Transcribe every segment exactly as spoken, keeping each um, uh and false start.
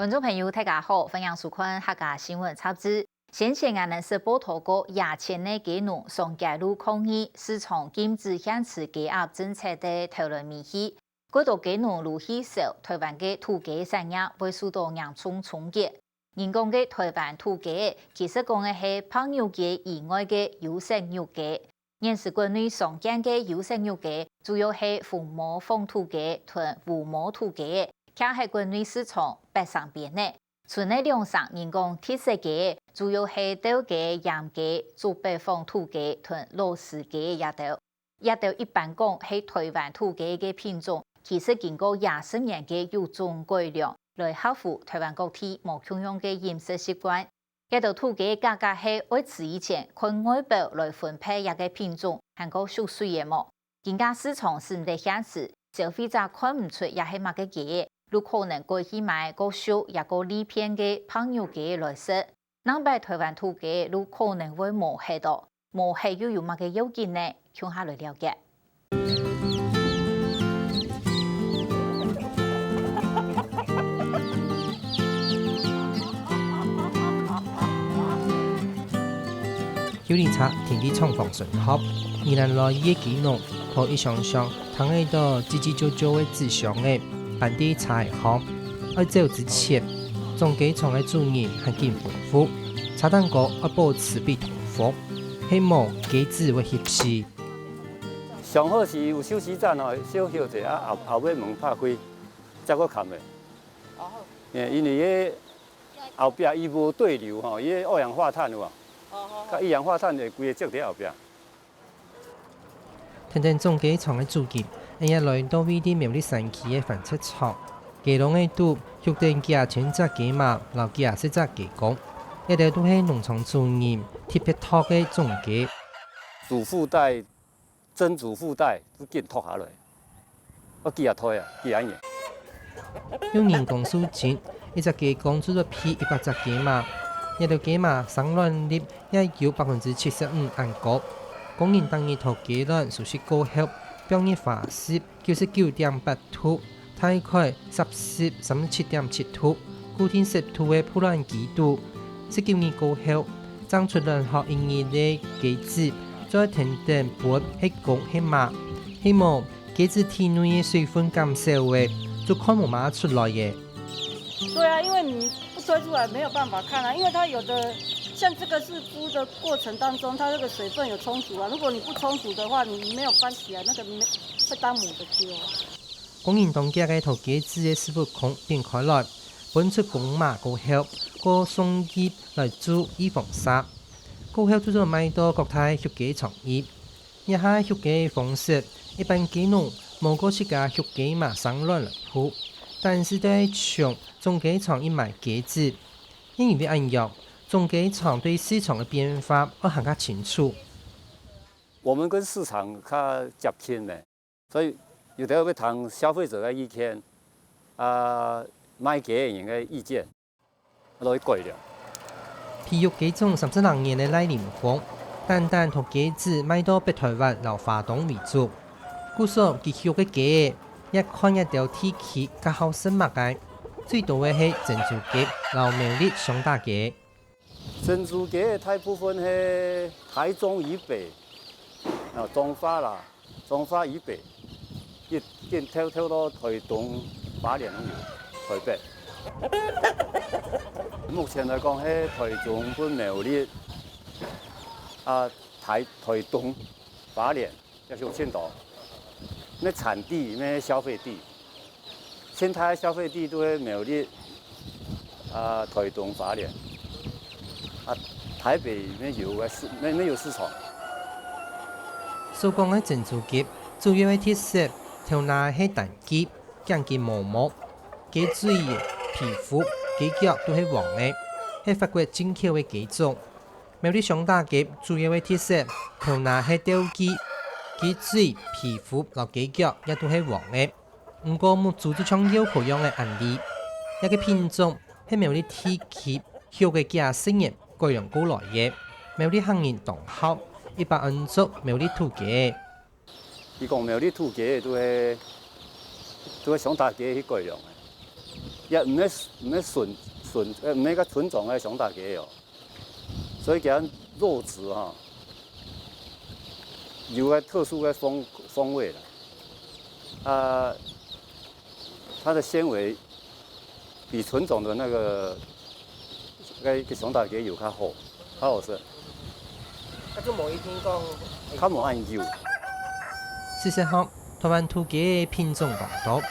觀眾朋友，大家好，歡迎收看客家新聞雜誌。先前𠊎等識報導過，野錢个雞農上街路抗議市場禁止限制雞鴨政策个討論尾氣，過多雞農陸續愁，臺灣个土雞產業會受到嚴重衝擊。人講个臺灣土雞，其實講个係白肉雞以外个有色肉雞。 現時國內常見个有色肉雞，主要係紅毛紅土雞同烏毛土雞，徛在國內市場八成邊仔。賰个兩成人講特色雞，主要係鬥雞、鹽雞、竹北紅土雞同老式雞這兜。這兜一般講係臺灣土雞个品種，其實經過幾十年个育種改良，來合乎臺灣各地無共樣个飲食習慣。 該兜土雞个價格係愛食以前看外表來分別這个品種還過熟睡个無。今下市場使毋得限制，消費者看毋出這係麼个雞，就可能改去買過熟也過利便个白肉雞來食。另擺臺灣土雞就可能會無忒哦，無忒又有麼个要緊呢？共下來了解。 有哩隻天地廠房脣口，宜蘭來个雞農，可以想像聽得到吱吱啾啾个紙箱仔，搬在車仔項。愛走之前，種雞場个主人還緊吩咐，車頂高愛保持避通風，係無雞子會翕死。 上好是有休息站吼，休息一下啊，後，後尾門拍開，才閣崁咧。哦。欸，因為个後壁伊無對流吼，伊个二氧化碳有無？哦，好，好。佮一氧化碳會規个積佇後壁。跈等種雞場个主人，𫣆也來到位於苗栗山區个番石廠，雞籠仔肚畜等幾千隻雞嫲摎幾十隻雞公，這兜都係農場主人特別擇个種雞。祖父代 曾祖父代都緊擇下來，我幾下代啊，幾下年。用人工授精，一隻雞公就做配一百隻雞嫲。這兜雞嫲生卵率也有百分之七十五恁高。工人逐日擇雞卵收集過後，放入華氏九十九點八度， 大概攝氏三十七點七度，固定濕度个孵卵機肚。十九日過後，爭出卵殼一日个雞子，再跈等分係公係嫲。係無，雞子體內个水分減少咧，就看無嫲出來咧。對啊，因為你不吹出來沒有辦法看啊，因為它有的像這個是孵的過程當中，它那個水分有充足啊。如果你不充足的話，你沒有翻起來，那個沒，會當母的丟啊。 工人當遽个擇雞子个屎朏孔抿開來，分出公嫲過後，過送入來做預防射。過後就做賣到各大畜雞場入。這下畜雞个方式，一般雞農無過自家畜雞嫲生卵來孵，但係都係從種雞場入買雞子。也因為恁樣，種雞場對市場个變化會還較清楚。我們跟市場較接近呢。 所以有兜會聽消費者个意見，啊，賣雞个人个意見，來改良。培育雞種三十零年个賴林峰，單單擇雞子賣到北臺灣摎花東為主。故所佢畜个雞仔，也看這兜地區較好食麼个，最多个係珍珠雞摎苗栗雙打雞。 珍珠雞大部分係臺中以北，啊，彰化啦，彰化以北，一直跳，跳到臺東、花蓮都有，臺北。目前來講，係臺中分苗栗，啊，臺，臺東、花蓮 也畜盡多。該產地，該消費地，盡大个消費地都係苗栗，啊，臺東、花蓮，啊，臺北乜有个市，乜，乜有市場。所講个珍珠雞，主要个特色，頭那係單雞，頸根無毛，雞嘴、皮膚、雞腳都係黃个，係法國進口个雞種。 苗栗雙打雞主要个特色，頭那係鬥雞，雞嘴、皮膚摎雞腳也都係黃个。毋過目珠就像鷂婆樣个恁利。這个品種係苗栗地區畜个幾十年改良過來个，苗栗客人當好，一般安做苗栗土雞。 佢講苗栗土雞都係，都係雙打雞去改良个。也毋係毋係純純，呃，毋係个純種个香大雞哦，所以佢个肉質哈，有个特殊个風風味啦。啊，它的纤維比純種的那個那個香大雞有較好，較好食。啊，就無一定講，較無恁幼。事實上，台灣土雞个品種當多，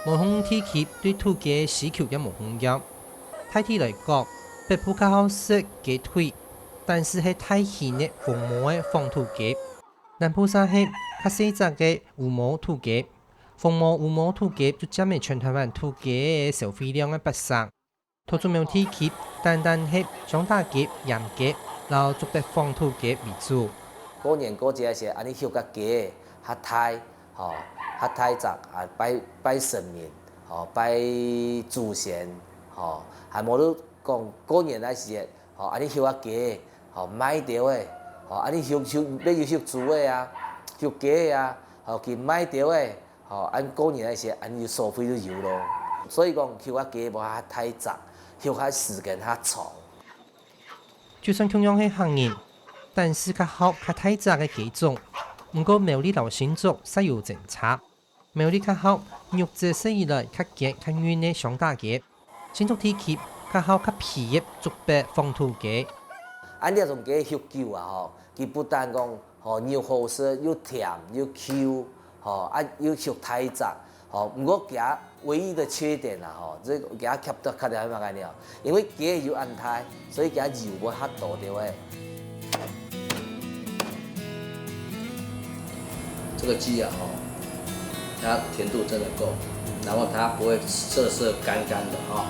無同地區對土雞个需求也無共樣。大體來講，北部較好食雞腿，但係係大型个紅毛个黃土雞；南部則係較細隻个烏毛土雞。紅毛、烏毛土雞就佔了全台灣土雞个消費量个八成。 桃竹苗地區，單單係香大雞、醃雞摎竹北黃土雞為主。過年過節个時，恁呢畜个雞較大，吼，較大隻啊，拜拜神明，吼，拜祖先，吼，還無就講過年个時，吼，恁呢畜个雞，吼，賣掉个，吼，恁呢畜畜，也有畜豬个啊，畜雞个啊，吼，佢賣掉个。 吼，恁過年个時，恁有消費就有咯。所以講，畜个雞無遐大隻，畜个時間較長。就算共樣係客人，但係較好較大隻个雞種，毋過苗栗摎新竹煞有精差。苗栗較好，肉質食起來較堅較韌个香大雞， 新竹地區較好較肥个竹北黃土雞。恁這種雞畜久啊吼，佢不但講吼肉好食，又甜又Q，吼啊又畜大隻，吼，毋過佢唯一个缺點啊吼，這佢缺點缺點係麼个呢？因為雞有恁大，所以佢油會較多，對無？ 這個雞啊，吼，它甜度真的夠，然後它不會澀澀乾乾的哈，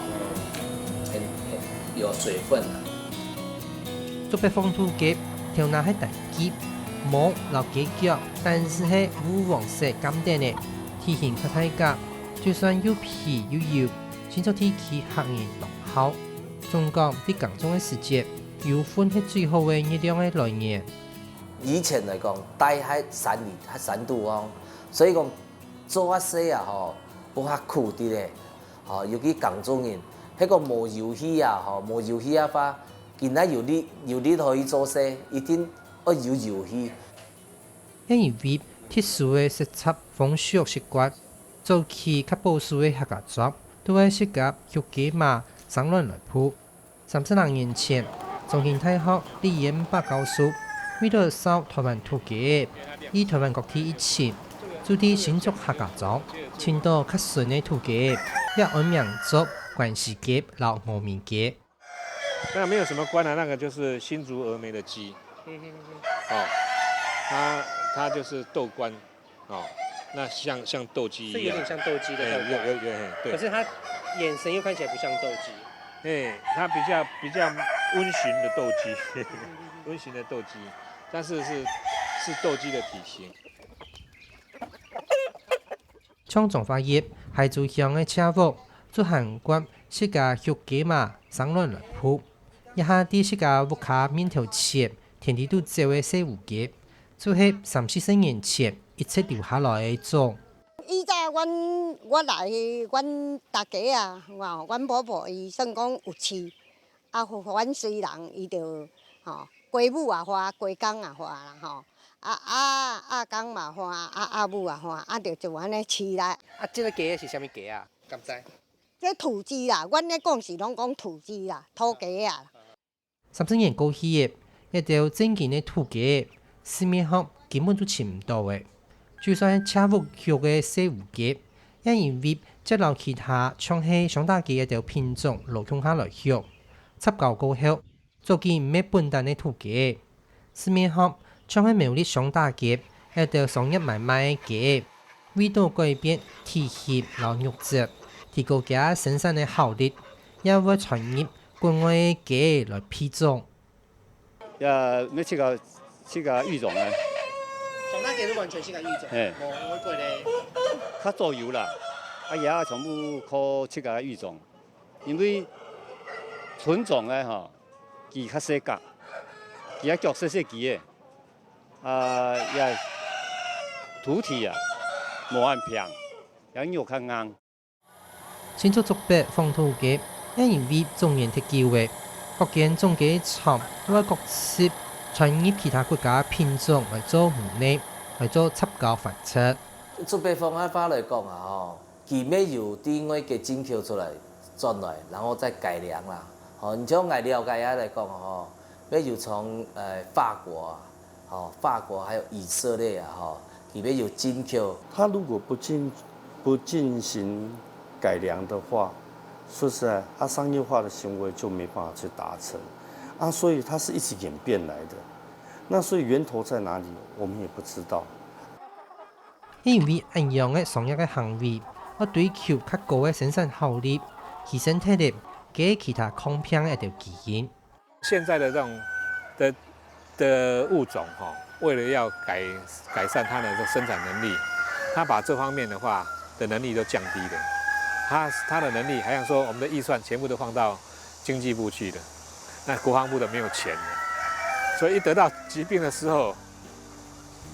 很很有水分啊。竹北黃土雞，頭那係帶雞，毛摎雞腳，但係係烏黃色頷等个，體型較大隻，就算又肥又幼，新竹地區客人當好。總講，在耕種个時節，油分係最好个熱量个來源。 以前來講，大係山裡、山肚哦，所以講做啊事啊吼，不較苦的咧，吼，尤其耕種人，該個無油氣啊，吼，無油氣啊話，今仔有力有力可以做事，一定愛有油氣。係因為特殊个食插風俗習慣，早期較保守个客家庄，都會自家畜雞嫲生卵來孵。 三十零年前，中興大學李彥伯教授為著紹台灣土雞，以台灣各地一千，就在新竹客家庄，尋著較純个土雞，也安名做關西雞摎峨眉雞。那沒有什麼關啊，那個就是新竹峨眉的雞。哦，它它就是豆冠。 哦，那像像鬥雞一樣，是有點像鬥雞的，哎，有有有，哎，對。可是它眼神又看起來不像鬥雞。哎，它比較比較溫馴的鬥雞，溫馴的鬥雞，但是是是鬥雞的體型。像彰化縣海珠鄉个赤屋，就還慣自家畜雞嫲生卵來孵，這下在自家屋下面頭前，田裡肚走个細烏雞， 就係三四十年前一直留下來个種。以前阮，我來，阮大家啊，吼，阮婆婆伊算講有飼，啊，阮細人伊就，吼，雞母也歡，雞公也歡啦，吼，啊啊，鴨公嘛歡，啊鴨母也歡，啊就就按呢飼啦。啊，這个雞是啥物雞啊？敢知？這土雞啦，阮咧講是攏講土雞啦，土雞啊。 三十年過去了，這兜正經个土雞，市面項根本就尋毋著了。就算赤屋畜个細烏雞，也因為接摎其他像係香大雞這兜品種摎共下來畜，插交過後，早期毋係本旦个土雞。市面項像係苗栗香大雞，這兜商業買賣个雞，為著改變體型摎肉質，提高厥生產个效率，也會傳入 國外个雞來配種。也，愛自家，自家育種啊。香大雞係完全自家育種，嘿。無外國个。較早有啦，啊，也全部靠自家育種，因為純種个吼，佢較細隻，佢个腳細細隻个，啊，也土地啊，無恁平，也肉較硬。新竹竹北黃土雞，也因為種源忒久了，各間種雞場都愛各自傳入其他國家品種來做牛奶，來做雜交繁殖。竹北黃土雞來講啊，吼，佢乜有對外國進口出來，轉來，然後再改良啦。吼，你像𠊎了解下來講吼，乜有從呃法國啊，吼，法国还有以色列啊，吼，里面有进口。他如果不进不进行改良的话，说实在，他商业化的行为就没办法去达成啊，所以它是一直演变来的。那所以源头在哪里，我们也不知道。因为恁樣个商业个行为，愛追求較高个生产效率，犧牲忒了雞其他抗病个一兜基因。现在的这种的的物种哈，为了要改改善它的这生产能力，它把这方面的话的能力都降低了。它它的能力，好像说我们的预算全部都放到经济部去了，那国防部的没有钱了，所以一得到疾病的时候，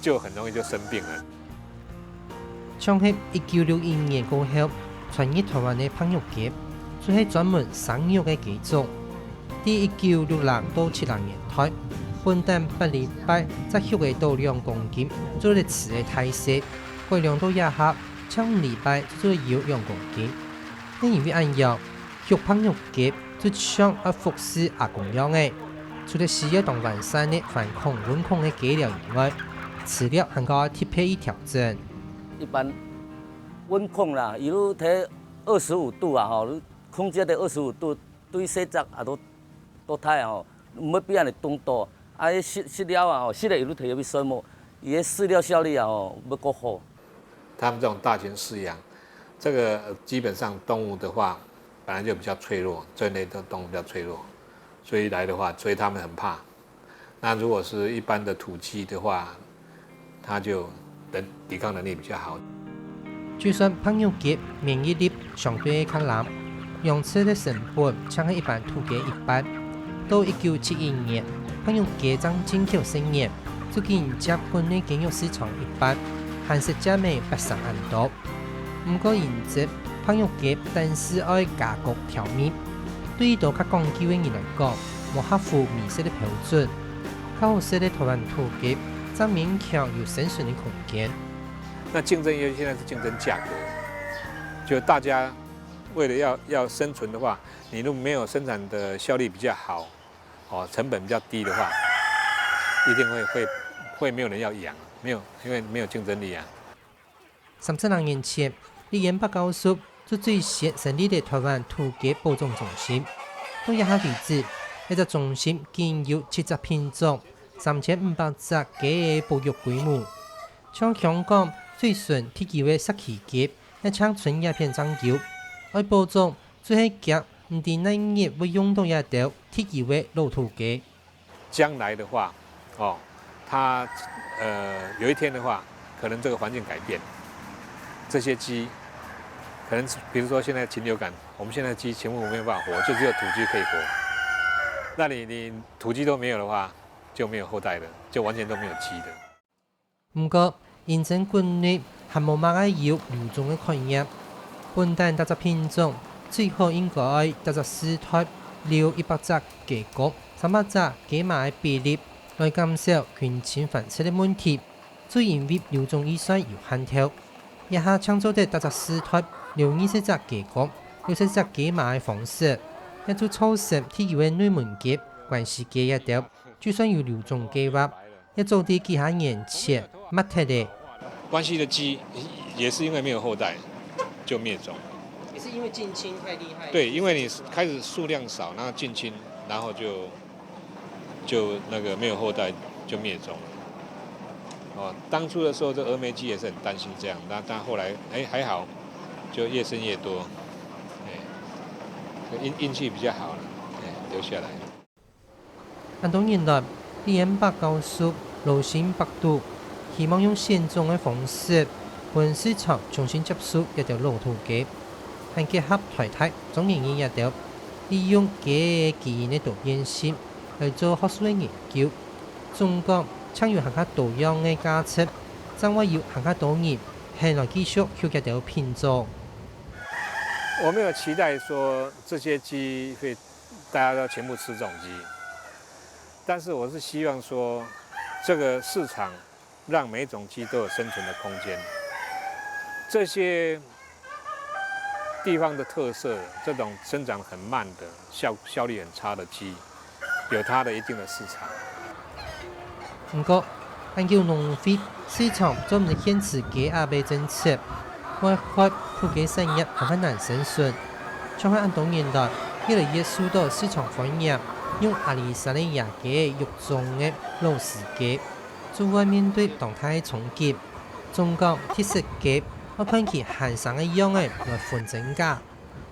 就很容易就生病了。像係一九六一年過後，傳入台灣个白肉雞，就係專門生肉个雞種。在一九六零到七零年代，本旦八禮拜隻畜仔到兩公斤，做得飼个大細，改良到這下，淨五禮拜就做得有兩公斤。也因為恁樣，畜白肉雞 就像愛服侍阿公樣仔。除了需要當完善个反孔、溫孔个雞寮以外，飼料還較愛特別去調整。一般溫孔啦，一路在二十五度啊，吼，控制在二十五度，對細隻啊都都太吼，毋會變得凍到，啊，食食料啊，吼，食了一路提去睡目，伊个飼料效率啊，吼，會較好。他们这种大型饲养，这个呃基本上动物的话，本来就比较脆弱，这类的动物比较脆弱，所以来的话，所以他们很怕。那如果是一般的土鸡的话，它就能抵抗能力比较好。就算白肉雞免疫力相對較爛，養殖个成本淨係一般土雞一半。到一九七一年，白肉雞正進口十年，就緊佔國內雞肉市場一半，還食佔个八成恁多。 毋過因為白肉雞單淨愛加工調味，對於較講究个人來講，無合乎美食个標準。較好食个台灣土雞，正勉強有生存个空間。那競爭，因為現在是競爭價格，就大家為了要要生存的話，你如果沒有生產的效率比較好，哦，成本比較低的話，一定會會會沒有人要養，沒有，因為沒有競爭力啊。 三十零年前，李彥伯教授就最先成立了台灣土雞保種中心。到這下為止，這隻中心經有七隻品種、三千五百隻雞仔保育規模。像香港最純忒久个石岐雞，也淨賰這片正有。愛保種，就係驚毋知哪日會用到這兜忒久个老土雞。 將來的話，哦，它呃有一天的話，可能這個環境改變，這些雞可能是比如說現在禽流感，我們現在雞全部沒有辦法活，就只有土雞可以活。那你你土雞都沒有的話，就沒有後代了，就完全都沒有雞了。 毋過，因為國內還無麼个有留種个概念，本旦逐隻品種最好應該愛逐隻世代留一百隻雞公、三百隻雞嫲个比例，來減少近親繁殖个問題。就因為留種預算有限頭，這下淨做得逐隻世代留二十隻雞公、六十隻雞嫲个方式，也就造成忒久个內門雞、關西雞這兜，就算有留種計畫， 也早在幾下年前滅忒了。關西的雞也是因為沒有後代就滅種。也是因為近親太厲害。對，因為你開始數量少，然後近親，然後就就那個沒有後代就滅種了。哦，當初的時候，這峨眉雞也是很擔心這樣，那但後來哎還好，就越生越多，哎，運運氣比較好了，哎，留下來。 恁多年來，李彥伯教授勞心百度，希望用選種个方式，分市場重新接受這兜老土雞，還結合台大、中研院這兜，利用雞仔个基因个多變性來做學術个研究。總講，淨有還較多樣个價值，正會有還較多人肯來繼續畜這兜品種。我没有期待说这些鸡会大家都全部吃这种鸡，但是我是希望说这个市场让每一种鸡都有生存的空间。这些地方的特色，这种生长很慢的、效效率很差的鸡，有它的一定的市场。毋過，恁久農會市場做毋得限制雞鴨个政策，會害土雞產業還較難生存。像係恁多年來，越來越受到市場歡迎，用阿里山个野雞、育種个老時雞，就會面對當大个衝擊。總講特色雞，愛看佢還生个樣仔來分真假。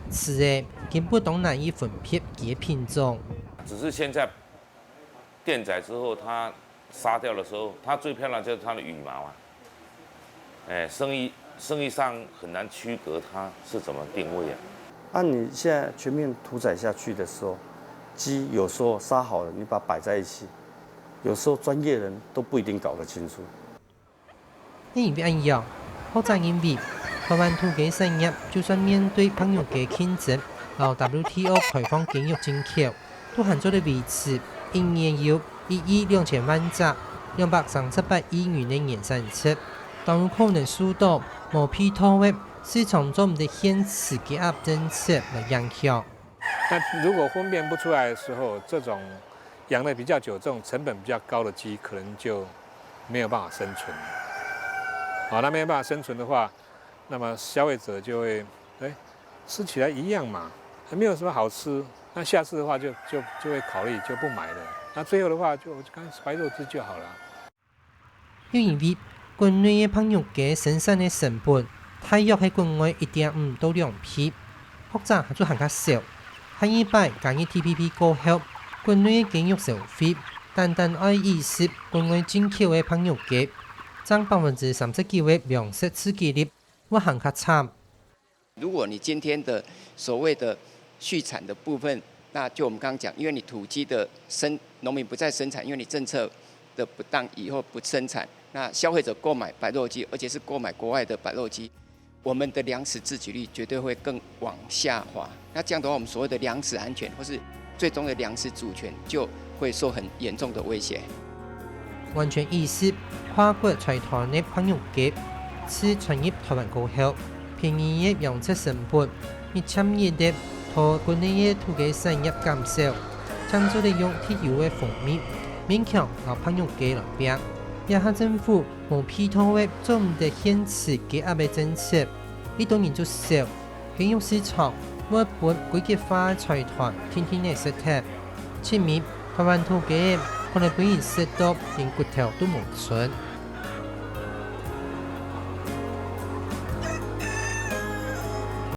此外，根本當難以分別佢个品種。只是現在电宰之后，它杀掉的时候，它最漂亮就是它的羽毛啊。哎，生意生意上很难区隔它是怎么定位啊。啊，你现在全面屠宰下去的时候，鸡有时候杀好了，你把它摆在一起，有时候专业人都不一定搞得清楚。因為恁樣，學者認為，台灣土雞產業就算面對白肉雞競爭，摎W T O開放雞肉進口，都還做得維持一年有一億兩千萬隻、兩百三十八億元个年產值，當有可能受到無配套个市場做毋得限制雞鴨政策來影響。那如果分辨不出来的时候，这种养的比较久、这种成本比较高的鸡，可能就没有办法生存。好，那没有办法生存的话，那么消费者就会，哎，吃起来一样嘛，还没有什么好吃，那下次的话就就就会考虑就不买了。那最后的话就就干脆白肉鸡就好了。又因為國內个白肉雞生產个成本大約係國外一點五到兩倍，學者就還較愁。下二擺加入T P P過後，國內个雞肉消費單單愛以食國外進口个白肉雞，佔百分之三十九个糧食自給率，會還較慘。如果你今天的所谓的畜产的部分，那就我们刚刚讲，因为你土鸡的生农民不再生产，因为你政策的不当，以后不生产，那消费者购买白肉鸡，而且是购买国外的白肉鸡，我们的粮食自给率绝对会更往下滑。那这样的话，我们所谓的粮食安全或是最终的粮食主权就会受很严重的威胁。完全以食跨國財團个白肉雞，自傳入台灣過後，便宜个養殖成本，一漸一直同國內个土雞產業減少，正做得用特有个風味，勉強摎白肉雞來拚。這下政府無配套个做毋得限制雞鴨个政策，一多人就愁，雞肉市場會分規格化个財團定定仔食忒。 盡尾，台灣土雞可能分人食到連骨頭都無伸。